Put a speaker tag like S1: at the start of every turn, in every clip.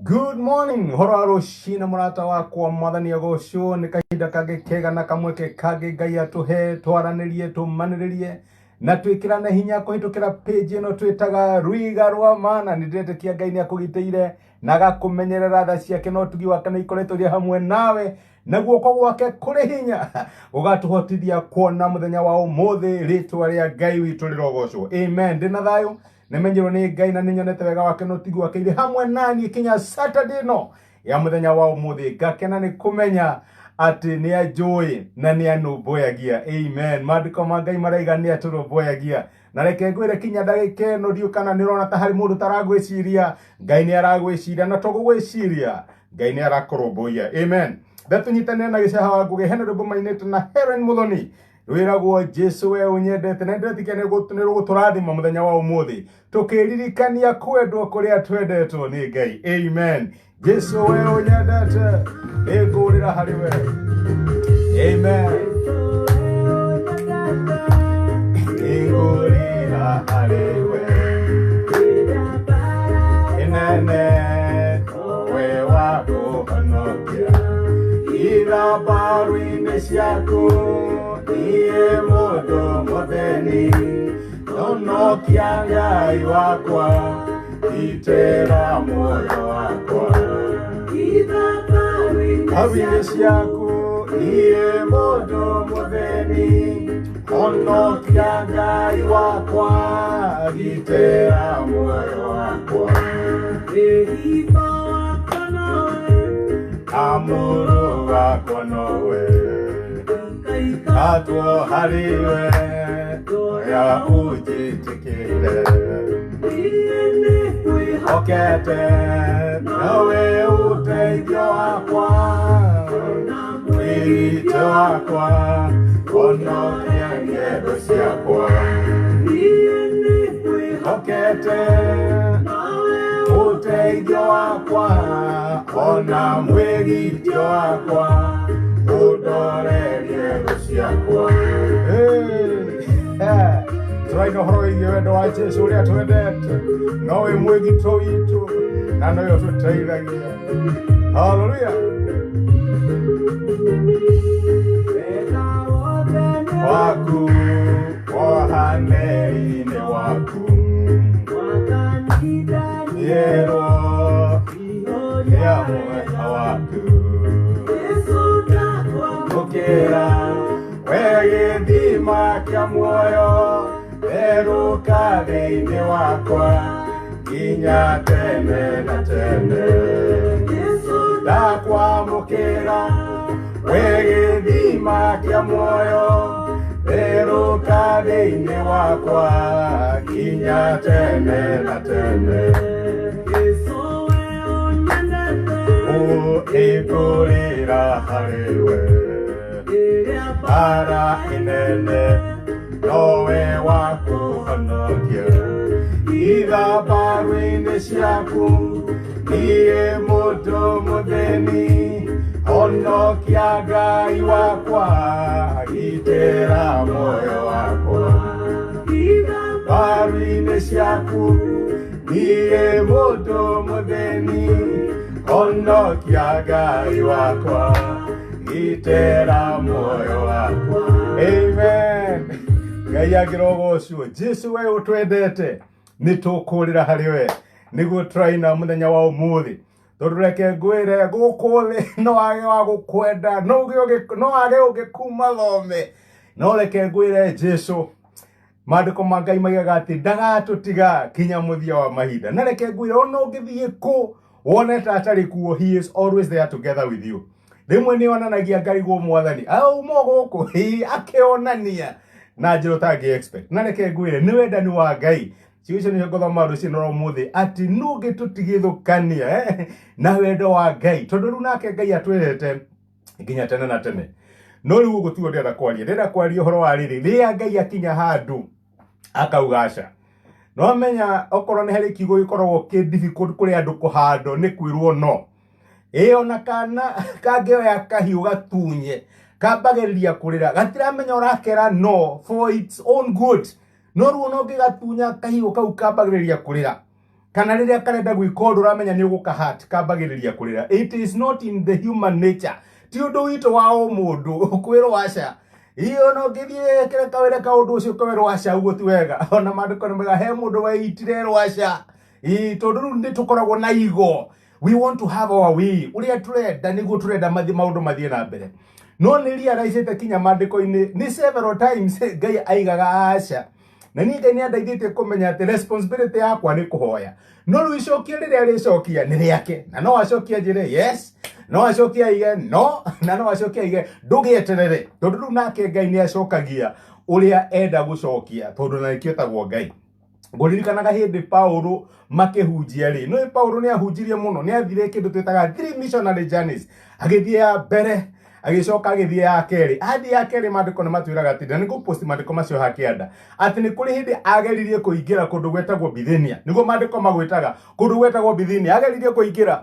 S1: Good morning, ũhoro wa rũcinĩ mũrata wakwa, Mwathani agocwo. Nĩ kahinda kangĩ kega na kamweke kangĩ Ngai atũhe twaranĩrie, tũmanĩrĩrie na twĩkĩrane hinya kũhĩtũkĩra page ĩno twĩtaga Rwiga rwa Mana. Nĩ ndĩretĩkia Ngai nĩ akũgitĩire na agakũmenyerera, tha ciake na ũtugi wake nĩ ikoretwo irĩ hamwe nawe, na guoko gwake kũrĩ hinya gũgatũhotithia kuona mũthenya wa ũmũthĩ. Rĩtwa rĩa Ngai witũ rĩrogocwo, amen. Ndĩ na thayũ, nĩmenyerwo nĩ Ngai na nĩnyonete wega wake na ũtigi wake irĩ hamwe naniĩ kinya Saturday ĩno ya mũthenya wa ũmũthĩ. Ngakena nĩ kũmenya atĩ nĩ anjũĩ na nĩ anũmbũyagia, amen. Maandĩko ma Ngai maraiga nĩ atũrũmbũyagia, na reke ngwĩre, kinya ndagĩka ĩno ndiũ kana nĩ ũrona ta harĩ mũndũ taragwĩciria, Ngai nĩ aragwĩciria, na to gũgwĩciria, Ngai nĩ arakũrũmbũiya, amen. Ndatũnyitanĩre na Gĩcaha wa Ngũgĩ, hena rwĩmbo mainĩte na Helen Mũthoni rwĩragwo "Jesu we ũnyendete", na ndĩretĩkia nĩ rũgũtũrathima mũthenya wa ũmũthĩ tũkĩririkania kwendwo kũrĩa twendetwo nĩ Ngai, amen. Jesu we ũnyendete, nĩngũrĩra harĩ we, amen. Nĩngũrĩra harĩ we inene, we wa kũhonokia ithambaru-inĩ ciaku, niĩ mũndũ mũthĩni, honokia Ngai wakwa, gitĩra muoyo wakwa. Ithambaru-inĩ ciaku, niĩ mũndũ mũthĩni, honokia Ngai wakwa, gitĩra muoyo wakwa. Amũrũ wakwa nowe atwo harĩ we ya ũnjĩtĩkĩre, okete nowe ũteithio wakwa, wĩgitio wakwa, honokia ng'endo ciakwa. Okete ũteithio wakwa ona mwĩgitio wakwa, ũndorerie thũ ciakwa. Tũraina ũhoro wĩgiĩ wendo wa Jesu ũrĩa twendete, nowe mwĩgito witũ na nowe ũtũteithagia. Haleluya! Waku wohaneri-inĩ waku yerwo ya mwena waku ũkĩra we gĩthima kĩa muoyo, therũka thĩinĩ wakwa nginya tene na tene. Ndakwamũkĩra, we gĩthima kĩa muoyo, therũka thĩinĩ wakwa nginya tene na tene. Ĩngũrĩra harĩ we bara inene, nowe wa kũhonokia ithambaru-inĩ ciaku, niĩ mũndũ mũthĩni, honokia Ngai wakwa, gitĩra muoyo wakwa. Mbaru-inĩ ciaku, niĩ mũndũ mũthĩni, honokia Ngai wakwa, gitĩra muoyo wakwa, amen. Ngai angĩrogocwo. Jesu we ũtwendete, nĩ tũkũrĩra harĩ we, nĩguo tũraina mũthenya wa ũmũthĩ, tondũ reke ngwĩre, gũkũ thĩ no age wa gũkwenda, no age ũngĩkuma thome, no reke ngwĩre, Jesu, maandĩko ma Ngai maigaga atĩ ndagatũtiga kinya mũthia wa mahinda. Na reke ngwĩre, ona ũngĩthiĩ kũ wone ta atarĩ kuo, he is always there together with you. Rĩmwe nĩ onanagia ngarigwo, Mwathani auma gũkũ? Ĩ, akĩonania na njĩra ũtangĩ expect. Na reke ngwĩre, nĩ wendani wa Ngai. Ciugo icio nĩcio ngũthoma rũcinĩ rwa ũmũthĩ, atĩ nũngĩtũtigithũkania na wendo wa Ngai, tondũ rĩu nake Ngai atwendete nginya tene na tene. No rĩu ũguo tiguo ndĩrenda kwaria. Ndĩrenda kwaria ũhoro wa rĩrĩ, rĩrĩa Ngai akinya handũ akauga aca. No menya okorwo nĩ harĩ kiugo gĩkoragwo kĩ difficult kũrĩ andũ kũhandwo, nĩ kwĩrwo no. Ĩ ona kana kangĩoya kahiũ gatunye, kambagĩrĩria kũrĩra, gatiramenya ũrakera no for its own good. No rĩu ona ũngĩgatunya kahiũ kau, kambagĩrĩria kũrĩra. Kana rĩrĩa karenda gwĩka ũndũ ũramenya nĩ ũgũkahat kambagĩrĩria kũrĩra. It is not in the human nature, ti ũndũ witũ wa ũmũndũ kwĩrwo aca. Iyo no ngĩthiĩ kĩrĩa kawĩra kaũndũ ũcio kawĩrwo aca, ũguo ti wega. Ona maandĩko nĩ mega, he mũndũ weitire erwo aca. Ĩĩ, tondũ rĩu nĩ tũkoragwo na igo, we want to have our way, ũrĩa tũrenda nĩguo tũrenda mathi maũndũ mathiĩ na mbere. No nĩ realize kinya maandĩko-inĩ nĩ several times Ngai aigaga aca, na niĩ Ngai nĩ andeithĩtie kũmenya atĩ responsibility yakwa nĩ kũhoya, no rĩu icokia rĩrĩa rĩcokia nĩ rĩake, na no acokie anjĩre yes, no acokie aige no, na no acokie aige ndũgĩeterere, tondũ rĩu nake Ngai nĩ acokagia ũrĩa enda gũcokia, tondũ na nĩkĩo etagwo Ngai. Ngũririkanaga hĩndĩ Paulo makĩhunjia rĩ, nĩ Paulo nĩ ahunjirie mũno, nĩ athire kĩndũ twĩtaga three missionary journeys, agĩthiĩ ya mbere, agĩcoka agĩthiĩ ya kerĩ. Athiĩ ya kerĩ, maandĩko nĩ matwĩraga atĩ, na nĩ ngũpost maandĩko macio hakĩanda, atĩ nĩ kũrĩ hĩndĩ ageririe kũingĩra kũndũ gwetagwo Bithinia, nĩguo maandĩko magwĩtaga kũndũ gwetagwo Bithinia. Ageririe kũingĩra,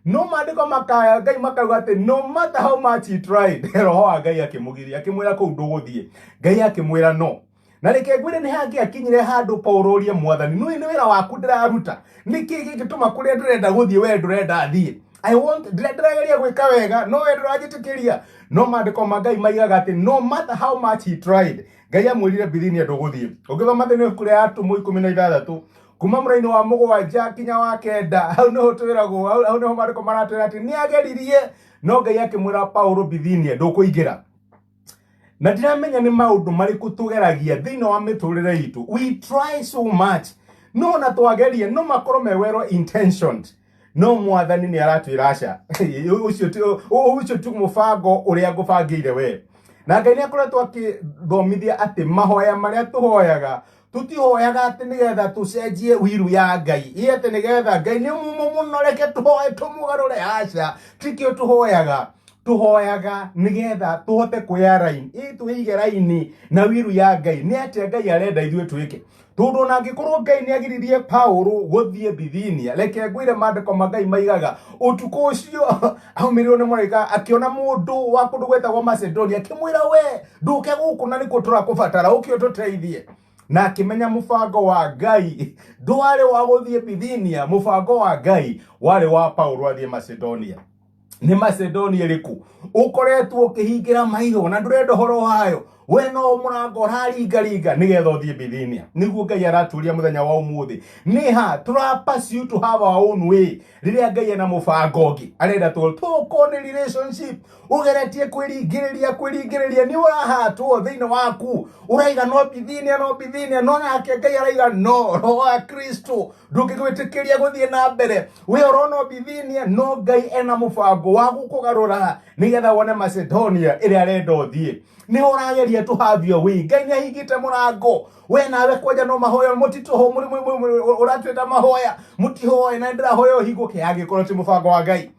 S1: no maandĩko makaya Ngai makauga atĩ no matter how much he tried, roho wa Ngai akĩmũgiria, akĩmwĩra kũu ndũgũthiĩ. Ngai akĩmwĩra no. Na reke ngwĩre, nĩ hangĩakinyire handũ Paulo orie Mwathani, nĩ wĩra waku ndĩraruta, nĩkĩ gĩngĩtũma kũrĩa ndĩrenda gũthiĩ we ndũrenda thiĩ? I want ndĩrageria gwĩka wega, no we ndũranjĩtĩkĩria. No maandĩko ma Ngai maigaga atĩ no matter how much he tried, Ngai amwĩrire Bithinia ndũgũthiĩ. Ũngĩthoma thĩinĩ wa ibuku rĩa Atũmwo 16 kuma mũraini wa 7 kinya wa 9, hau nĩho twĩragwo, hau nĩho maandĩko maratwĩra atĩ nĩ ageririe, no Ngai akĩmwĩra, Paulo, Bithinia ndũkũingĩra. Na ndiramenya nĩ maũndũ marĩkũ tũgeragia thĩinĩ wa mĩtũrĩre itũ. We try so much, no na twageria no makorwo me well intentioned, no Mwathani nĩ aratwĩra aca, ũcio ti mũbango ũrĩa ngũbangĩire we. Na Ngai nĩ akoretwo akĩthomithia atĩ mahoya marĩa tũhoyaga, tũtihoyaga atĩ nĩgetha tũcenjie wiru ya Ngai, ĩ atĩ nĩgetha Ngai nĩ mumo mũno, reke tũhoe tũmũgarũre. Aca, tikĩo tũhoyaga. Tũhoyaga nĩgetha tũhote kwĩa raini, ĩ twĩige raini na wiru ya Ngai, nĩ atĩa Ngai arenda ithuĩ twĩke. Tondũ ona angĩkorwo Ngai nĩ agiririe Paulo gũthiĩ Bithinia, reke ngwĩre, maandĩko ma Ngai maigaga ũtukũ ũcio aumĩrĩrwo nĩ mũraika, akĩona mũndũ wa kũndũ gwetagwo Macedonia, akĩmwĩra, we ndũke gũkũ na nĩkuo tũrakũbatara, ũke ũtũteithie. Na akĩmenya mũbango wa Ngai ndwarĩ wa gũthiĩ Bithinia, mũbango wa Ngai warĩ wa Paulo athiĩ Macedonia. Nĩ Macedonia ĩrĩkũ ũkoretwo ũkĩhingĩra maitho na ndũrenda ũhoro wayo? We no mũrango ũraringaringa nĩgetha ũthiĩ Bithinia. Nĩguo Ngai araturia mũthenya wa ũmũthĩ, nĩ ha tũra pursue to have our own way, rĩrĩa Ngai ena mũbango ũngĩ arenda tũkorwo nĩ relationship ũgeretie kwĩringĩrĩria, kwĩringĩrĩria, nĩ ũrahatwo thĩinĩ waku, ũraiga no Bithinia, no Bithinia, no nake Ngai araiga no. Roho wa Kristo ndũngĩgwĩtĩkĩria gũthiĩ na mbere. We ũrona Bithinia, no Ngai ena mũbango wa gũkũgarũra nĩgetha wone Macedonia ĩrĩa arenda ũthiĩ. Nĩ ũrageria to have your way, Ngai nĩ ahingĩte mũrango. We nawe kwanja no mahoya mũtitũho ũratwĩta mahoya mũtihoe, na ndĩrahoya ũhingũke angĩkorwo ti mũbango wa Ngai.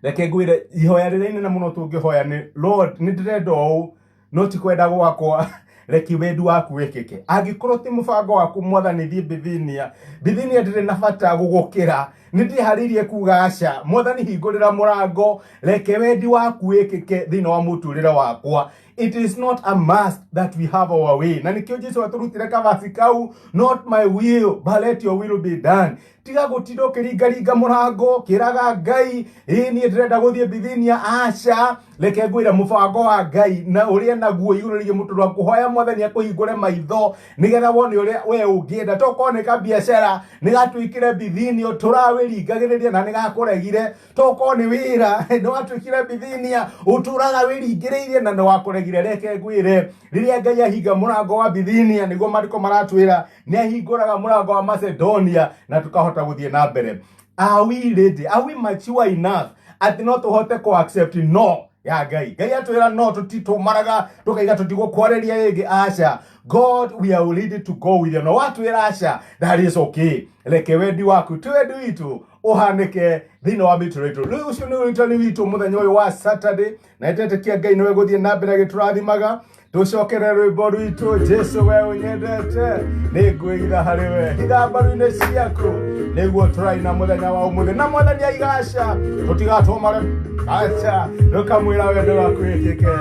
S1: Reke ngwĩre, ihoya rĩrĩa inene mũno tũngĩhoya nĩ, Lord, nĩ ndĩrenda ũũ, no ti kwenda gwakwa, reke wendi waku wĩkĩke. Angĩkorwo ti mũbango waku, Mwathani, thiĩ Bithinia, Bithinia ndĩrĩ na bata gũgũkĩra, nĩ ndĩharĩirie kuga aca. Mwathani, hingũrĩra mũrango, reke wendi waku wĩkĩke thĩinĩ wa mũtũrĩre wakwa. It is not a must that we have our way, na nĩkĩo Jesu atũrutire kabasi kau, "Not my will, but let your will be done." Tiga gũtinda ũkĩringaringa mũrango kĩraga Ngai, ĩ niĩ ndĩrenda gũthiĩ Bithinia. Aca, reke ngwĩre, mũbango wa Ngai na ũrĩa naguo igũrũ rĩgiĩ mũtũrĩre waku, hoya Mwathani akũhingũre maitho nĩgetha wone ũrĩa we ũngĩenda. Tokorwo nĩ kabiacara nĩ gatuĩkire Bithinia ũtũrawĩringagĩrĩria na nĩ gakũregire, tokorwo nĩ wĩra nĩ watuĩkire Bithinia ũtũraga wĩringĩrĩirie na nĩ wakũregire. Reke ngwĩre, rĩrĩa Ngai ahinga mũrango wa Bithinia, nĩguo maandĩko maratwĩra nĩ ahingũraga mũrango wa Macedonia na tukahota gũthiĩ na mbere. Are we ready? Are we mature enough atĩ no tũhote ku accept no ya Ngai? Ngai atwĩra no, tũtitũmaraga tũkaiga tũtigũkwarĩria rĩngĩ. Aca, God, we are ready to go with you. No watwĩra aca, that is okay, reke wendi waku, ti wendi witũ, ũhanĩke thĩinĩ wa mĩtũrĩre itũ. Rĩu ũcio nĩ ũrutani witũ mũthenya ũyũ wa Saturday, na nĩtetĩkia Ngai nĩwe gũthiĩ na mbere agĩtũrathimaga. Tũcokere rwĩmbo rwitũ, Jesu we ũnyendete, nĩ ngwĩgitha harĩ we, hitha mbaru-inĩ ciaku, nĩguo tũraina mũthenya wa ũmũthĩ. Na Mwathani aigaca, tũtigatũmare aca, rũkamwĩra wendo waku wĩkĩke.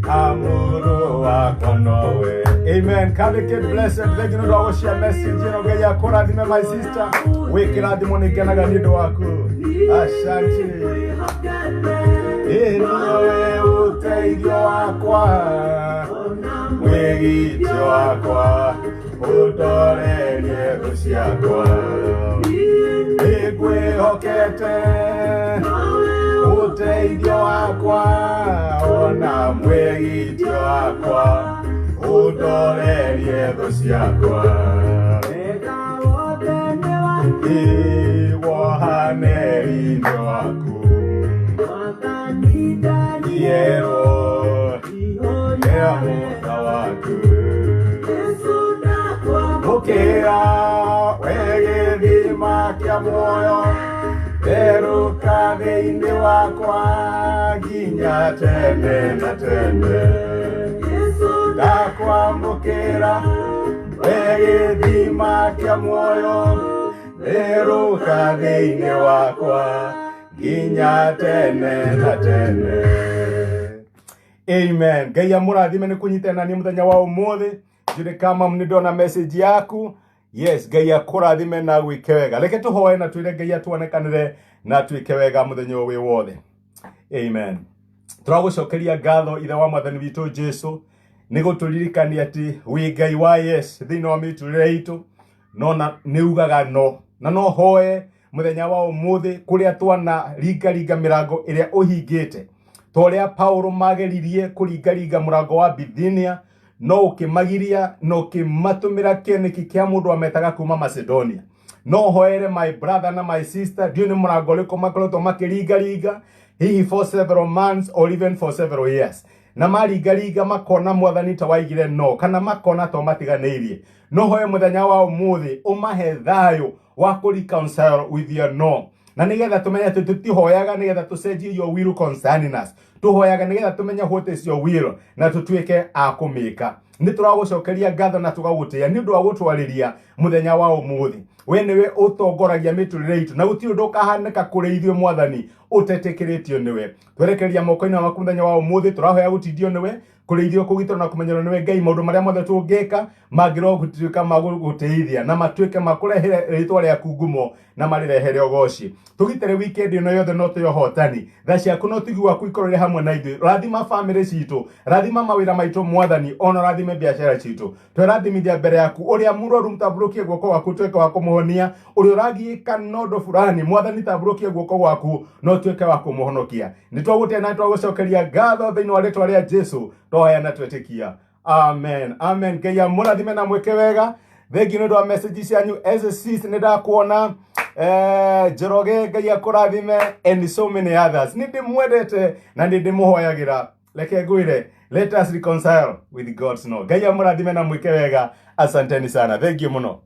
S1: Amũrũ wakwa nowe. Amen. Kate Blessed, thank you nĩ ũndũ wa gũshare message ĩno. Ngai akũrathime, my sister. Wĩ kĩrathimo, nĩ ngenaga nĩ ũndũ waku. Asante. Ĩ nowe ũteithio wakwa, wĩgitio wakwa, ũndorerie thũ ciakwa. Nĩngwĩhokete, ũteithio wakwa, ona mwĩgitio wakwa, ũndorerie thũ ciakwa. Ĩ wohaneri-inĩ waku yerwo ya mũta waku ũkĩra we gĩthima kĩa muoyo, therũka thĩinĩ wakwa nginya tene na tene. Ndakwamũkĩra, we gĩthima kĩa muoyo, therũka thĩinĩ wakwa nginya tene na tene. Amen. Ngai amũrathime nĩ kũnyitana nĩ mũthenya wa ũmũthĩ. Njũrĩ kama nĩ ndona message yaku. Yes, Ngai akũrathime na gwĩke wega. Reke tũhoe na twĩre Ngai atuonekanĩre na twĩke wega mũthenya ũyũ wĩ wothe. Amen. Tũragũcokeria ngatho, Ithe wa Mwathani witũ Jesu, nĩ gũtũririkania atĩ wĩ Ngai wa yes thĩinĩ wa mĩtũrĩre itũ, no na nĩ ugaga no. Na no hoe mũthenya wa ũmũthĩ kũrĩa twana ringaringa mĩrango ĩrĩa ũhingĩte, ta ũrĩa Paulo mageririe kũringaringa mũrango wa Bithinia, no ũkĩmagiria na ũkĩmatũmĩra kĩoneki kĩa mũndũ ametaga kuma Macedonia. No hoere my brother na my sister, ndiũĩ nĩ mũrango ũrĩkũ makoretwo makĩringaringa, hihi for several months or even for several years, na maringaringa makona Mwathani ta waigire no, kana makona ta matiganĩirie. No hoe mũthenya wa ũmũthĩ ũmahe thayũ wa kũ reconcile with your no, na nĩgetha tũmenye atĩ tũtihoyaga nĩgetha tũcenjie your will concerning us, tũhoyaga nĩgetha tũmenye what is your will na tũtuĩke a kũmĩka. Nĩ tũragũcokeria ngatho na tũgagũtĩĩa nĩ ũndũ wa gũtwarĩria mũthenya wa ũmũthĩ. We nĩwe ũtongoragia mĩtũrĩre itũ, na gũtirĩ ũndũ ũkahanĩka kũrĩ ithuĩ, Mwathani, ũtetĩkĩrĩtio nĩwe. Twerekeria moko-inĩ maku mũthenya wa ũmũthĩ, tũrahoya gũtindio nĩwe, kũrĩithio, kũgitĩrwo na kũmenyerwo nĩwe Ngai. Maũndũ marĩa mothe tũngĩka mangĩrwo gũtuĩka ma gũtĩithia na matuĩke ma kũrehere rĩtwa rĩaku ngumo na marĩrehere ũgoci. Tũgitĩre weekend ĩno yothe no tũĩ ũhotani. Tha ciaku na ũtugi waku ikorwo irĩ hamwe na ithuĩ. Rathima famĩlĩ citũ, rathima mawĩra maitũ, Mwathani, ona rathime biacara citũ. Twerathimithia mbere yaku. Ũrĩa mũrwaru, mũtambũrũkie guoko gwaku ũtuĩke wa kũmũhonia. Ũrĩa ũragiĩka na ũndũ fulani, Mwathani, tambũrũkie guoko gwaku na ũtuĩke wa kũmũhonokia. Nĩ twagũtĩa na twagũcokeria ngatho thĩinĩ wa rĩtwa rĩa Jesu twahoya na twetĩkia. Amen, amen. Ngai amũrathime na mwĩke wega. Thengi nĩ ũndũ wa message cianyu. SSCs, nĩ ndakuona. Njoroge, Ngai akũrathime, and so many others. Nĩ ndĩmwendete na nĩ ndĩmũhoyagĩra. Reke ngwĩre, let us reconcile with God's no. Ngai amũrathime na mwĩke wega. Asanteni sana, thank you mũno.